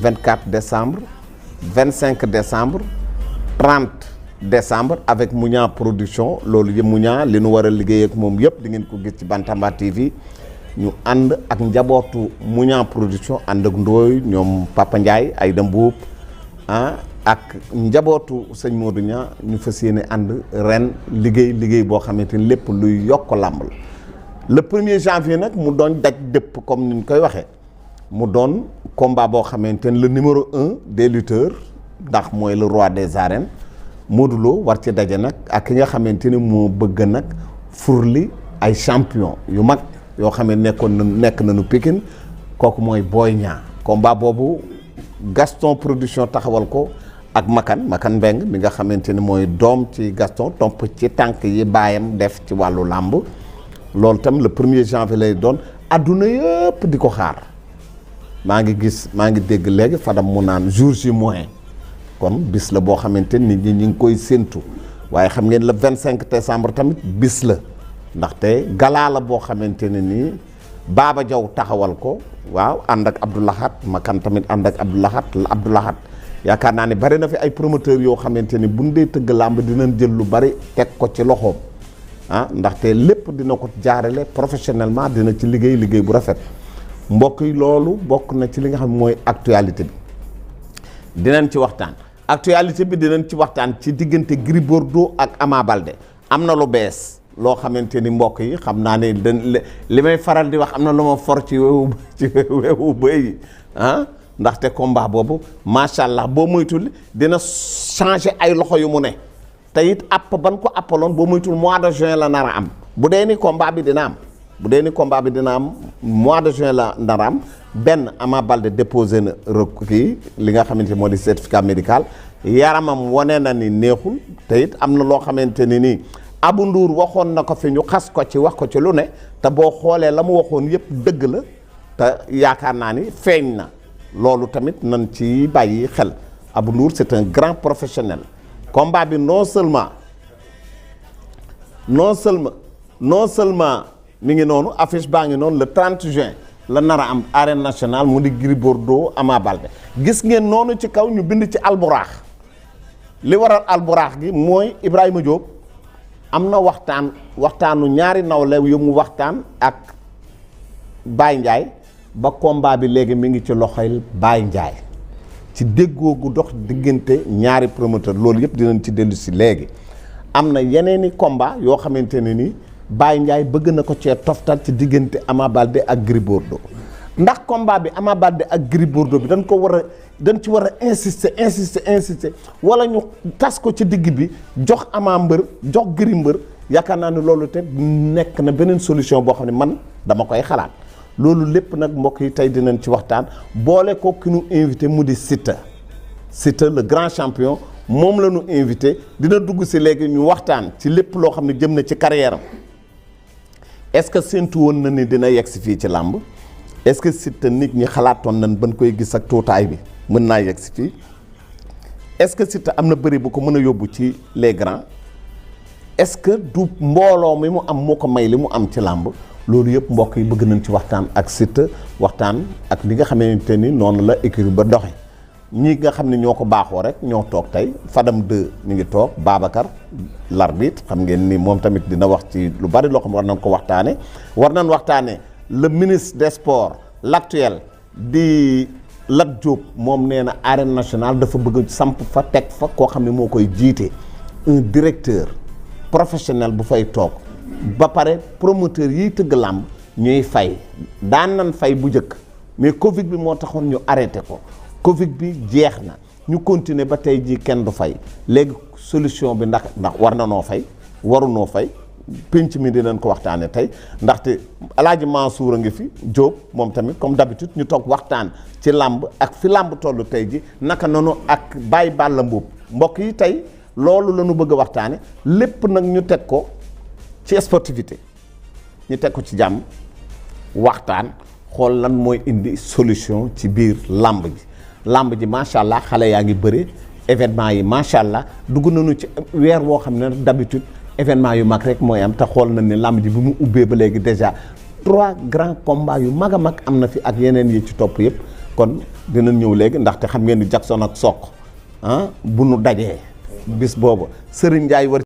24 décembre 25 décembre 30 décembre avec Mouniang production loolu yëpp Mouniang li nu war a liggéey ak moom yëpp di ngeen ko gis ci Bantamba TV ñu ànd ak njabootu Mouniang production ànd ak Ndooy ñoom Papa Ndiaye Aïda Mbuub ak njabootu sëñ Modou Niang ñu fas yéene ànd ren liggéey boo xamante ni lépp luy yokk làmb la le 1er janvier nag mu doon daj dëpp comme ni ñu koy waxee mu doon combat boo xamante ni le numéro 1 des lutteurs ndax mooy le roi des arènes Modou Lo war ci daje nag ak ki nga xamante ni moo bëgg nag furli ay champion yu mag yoo xam ne nekk nañu Pikine kooku mooy Boy Niang combat boobu Gaston production taxawal ko ak Makan Mbeng mi nga xamante ni mooy doom ci Gaston tomp ci tànk yi baayam def ci wàllu làmb loolu tam le 1er janvier lay doon adduna yëpp di ko xaar maa ngi dégg léegi Fadam mu naan jour ji moyen kon bis la boo xamante nit ñi ñu ngi koy séentu waaye xam ngeen le 25 décembre tamit bis la ndaxte galaa la boo xamante ne nii Baba Diaw taxawal ko waaw ànd ak Abdoulahat Makan tamit ànd ak Abdoulahat yaakaar naa ne bari na fi ay promoteurs yoo xamante ni buñ dee tëgg làmb dinañ jël lu bari teg ko ci loxoom ndaxte lépp dina ko jaarale professionnellement dina ci liggéey bu rafet mbokk yi loolu bokk na ci li nga xam mooy actualité bi dinañ ci waxtaan actualité bi dinañ ci waxtaan ci diggante Gris Bordeaux ak Ama Baldé am na lu bees loo xamante ni mbokk yi xam naa ne li may faral di wax am na lu ma for ci weewu bëy ndaxte combat boobu macha allah boo moytul dina changer ay loxo yu mu ne te it ban ko appaloon boo moytul mois de juin la nar a am bu dee ni combat bi dina am mois de juin la nar a am benn Ama Baldé déposé na recours li nga xamante moo di certificat médical yaramam wane na ni neexul te it am na loo xamante ni nii Abou Ndour waxoon na ko fi ñu xas ko ci wax ko ci lu ne te boo xoolee la mu waxoon yëpp dëgg la te yaakaar naa ni feeñ na loolu tamit nan ci bàyyi xel Abou Ndour c'est un grand professionnel combat bi non seulement mi ngi noonu affiche baa ngi noonu le 30 juin la nar a am arène nationale mu di Gris Bordeaux Ama Baldé gis ngeen noonu ci kaw ñu bind ci alburaax li waral alburaax gi mooy Ibrahima Diop am na waxtaanu ñaari nawle yu mu waxtaan ak Baye Ndiaye ba combat bi léegi mi ngi ci loxoy Baye Ndiaye ci déggoo gu dox diggante ñaari promoteur loolu yëpp dinañ ci dellu si léegi am na yeneeni combat yoo xamante ne ni Baye Ndiaye bëgg na ko cee toftal ci diggante Ama Baldé ak Gris Bordeaux ndax combat bi Ama Baldé ak Gris Bordeaux bi dañ ci war a insister wala ñu tas ko ci digg bi jox Ama mbër jox Gris mbër yaakaar naa ne loolu te nekk na beneen solution boo xam ne man dama koy xalaat loolu lépp nag mbokk yi tey dinañ ci waxtaan boole ko ki nu invité mu di Siteu le grand champion moom la ñu invité dina dugg si léegi ñu waxtaan ci lépp loo xam ne jëm na ci carrière am est-ce que séntu woon na ni dina yegg si fii ci làmb est-ce que Siteu nit ñi xalaatoon nañ ban koy gis ak tuutaay bi mën naa yegg si fii est-ce que Siteu am na bëri bu ko mën a yóbbu ci les grands est-ce que du mbooloo mi mu am moo ko may li mu am ci làmb loolu yëpp mbokk yi bëgg nañ ci waxtaan ak Siteu waxtaan ak li nga xamante ni noonu la écurie ba doxe ñi nga xam ne ñoo ko baaxoo rek ñoo toog tey Fadam 2 mi ngi toog Babacar l'arbitre xam ngeen ni moom tamit dina wax ci lu bari loo xam war nañ ko waxtaane le ministre des sports l'actuel di Lat Diop moom nee na arène nationale dafa bëgg samp fa teg fa koo xam ne moo koy jiite un directeur professionnel bu fay toog ba pare promoteur yiy tëgg làmb ñuy fay daan nan fay bu njëkk mais Covid bi moo taxoon ñu arrêté ko Covid bi jeex na ñu continuer ba tey jii kenn du fay léegi solution bi ndax war na noo fay warunoo fay pénc mi dinañ ko waxtaane tey ndaxte Alaaji Mansour a ngi fi Diop moom tamit comme d'habitude ñu toog waxtaan ci làmb ak fi làmb toll tey ji naka noonu ak Baye Balla Mbuub mbokk yi tey loolu la ñu bëgg a waxtaane lépp nag ñu teg ko ci sportivité ñu teg ko ci jàmm waxtaan xool lan mooy indi solution ci biir làmb ji macha allah xale yaa ngi bëri événement yi macha allah dugg nañu ci weer woo xam ne d'habitude événement yu mag rek mooy am te xool nañ ne làmb ji bi mu ubbee ba léegi déjà 3 grands combats yu mag a mag am na fi ak yeneen yi ci topp yëpp kon dina ñëw léegi ndaxte xam ngeen ni Jackson ak Sokh bu nu dajee bis boobu Serigne Ndiaye war